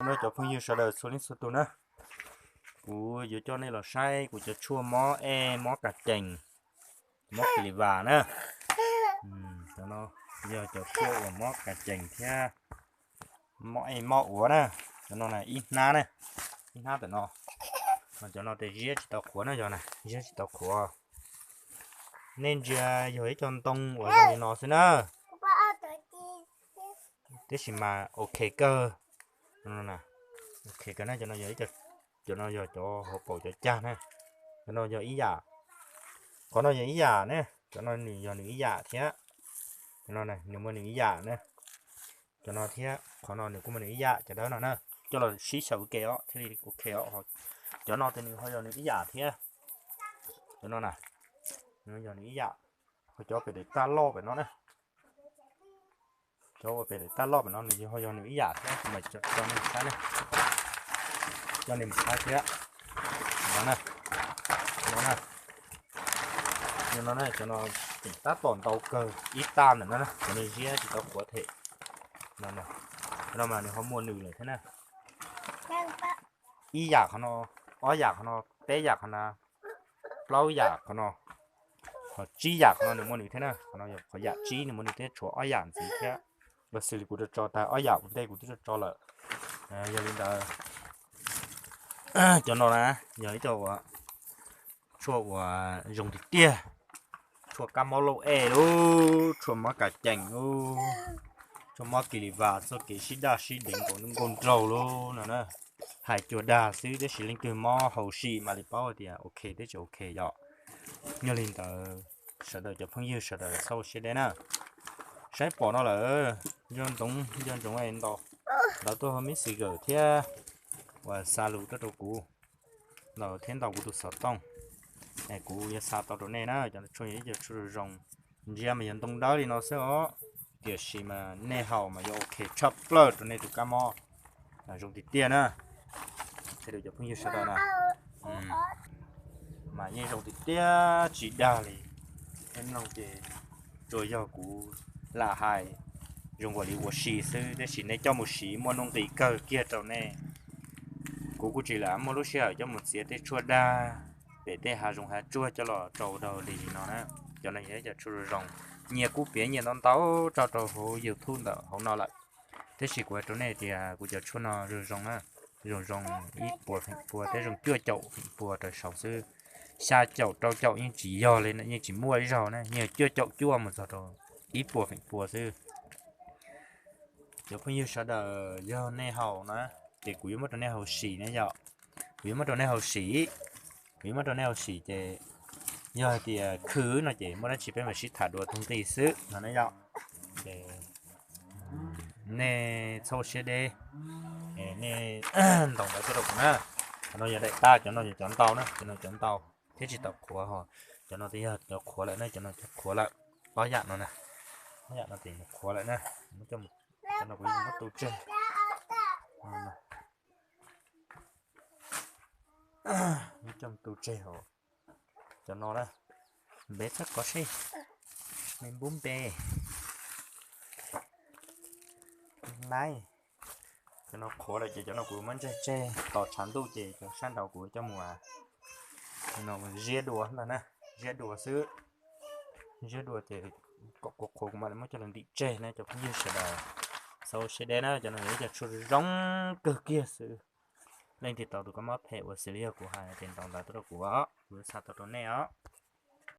No cov phooj ywg sawv daws txhua leej txhua tus na, kuv yuav coj nej los saib kuv cov tshuaj mob ej mob kas cees, mob kis lis vas na. Cov no yog cov tshuaj uas mob kas cees thiab mob ej mob uav na. Cov no na ib hnab na, ib hnab tam no, cov no tes ziab tsis tau qhuav na, yog na ziab tsis tau qhuav. Nej ntsia yog ib co ntoo uas zoo li no xwb na, tiam sis mas ok kawg. Ok kawg na, cov no yog cov hauv paus cov cag na, cov no yog ib yam, qhov no yog ib yam ne, cov no nws yog nws ib yam thiab, cov no nws muaj nws ib yam na, cov no thiab qhov no nws kuj muaj nws ib yam, cov dawb no na, coj los sib xyaw ua ke os thiaj li ok os. Cov no tes nws ho yog nws ib yam thiab, cov no na, nws yog nws ib yam, ho cov pem daim tag loj pem no na, cov uas pem daim tag loj pem no nws ho yog nws ib yam thiab, kuv mam tso nej saib na, coj nej mus saib thiab. No na, no na, cov no tseem tab tom ntau kawg ib tag ntawm no na, cov no ziab tsis tau qhuav them. No, cov no mas nws ho muaj nws lawm thiab na, ib yam qhov no, ob yam qhov no, peb yam qhov no, plaub yam qhov no, ho tsib yam qhov no nws muaj nws thiab na, qhov no yog qhov yam tsib nws muaj nws thiab, tshuav ob yam ntxiv thiab. Ua xws li kuv tso tso tag ob yam ua ntej kuv twb tso tso lawm. Yog li ntawd, cov no na yog ib co uas tshuaj uas zoo tiag tiag, tshuaj kab mob lauj ej lub, tshuaj mob kas cees lub, tshuaj mob kis lis vas txoj kev sib daj sib deev nkaus nkauj nraug lub no na. Hais cuag dag xwb, tab sis leej twg mob hauv sim mam li paub tias ok thiab tsis ok yom. Yog li ntawd, sawv daws cov phooj ywg sawv daws txhob ua siab deb na. Saib pom no lawm, nco ntsoov, nco ntsoov ntau, lawv tuaj ho mib xis gawm thiab uas xa lus tuaj rau kuv, ntau thiab ntaus kuv tus xov tooj, es kuv yuav xa tau rau nej na. Cov no tshuaj yog ib co tshuaj zoo zoo, ntsia mas yog ntoo dawb li no xwb os, tiam sis mas nej haus mas yuav ok tshaj plaws rau nej tus kab mob, zoo tiag tiag na. Qhia rau cov phooj ywg sawv daws na, mas yeej zoo tiag tiag tsis dag li. Nej mloog ces tsuas yog kuv lam hais zoo nkaus li ua si xwb, tab sis nej coj mus siv muaj nuj nqis kawg kiag rau nej. Kuv kuj tsis lam muaj lub sij hawm coj mus txiav tej tshuaj dag pem tej hav zoov hav tsuag coj los rau dog dig li no na. Cov no yog ib co tshuaj zoo zoo, nyias kuj piav nyias ntau ntau tso rau hauv YouTube ntawm hauv no lawm, tab sis kuv hais rau nej tias kuv cov tshuaj no zoo zoo na, zoo zoo ib puas feem pua thiab zoo cuaj caum feem pua raws saud xwb. Xya caum rau caum yeej tsis yog li, yeej tsis muaj ib zaug na, yeej cuaj caum cuaj mus txog rau ib puas feem pua xwb. Cov phooj ywg sawv daws yog nej haus na, ces kuv yuav muab rau nej haus sim na yom. Kuv yuav muab rau nej haus sim, kuv yuav muab rau nej haus sim ces yog hais tias khwv no ces muaj dab tsi peb mam sib tham dua tag nqi xwb no na yom. Ces nej txhob ua siab deb, nej ntaus ntawv tuaj rau kuv na. Cov no yog daim tab, cov no yog cov ntau na, cov no cov ntau thiab tsis tau qhuav ho. Cov no twb yog cov qhuav lawm na, cov no cov qhuav lawm. Ob yam no na, ob yam no ces qhuav lawm na. Cov no kuv muab tu tseg, muab coj tu tseg hauv. Cov no na, npe txhob kov seb, me npub npe, laib. Cov no qhuav lawm ces cov no kuv muab ntseg tseg tos tshav ntuj ces cov sab nraud kuv coj mus ziab dua ntag na, ziab dua xwb. Ziab dua ces kom qhuav qhuav kuv mam li muab coj los ntim tseg na cov phooj ywg sawv daws. Txhob ua siab deb na, cov no yog ib co tshuaj zoo kawg kiag xwb. Leej twg tau tus kab mob phem ua xws li yog kuv hais ces ntaus ntawv tuaj rau kuv os, kuv xa tau rau nej os.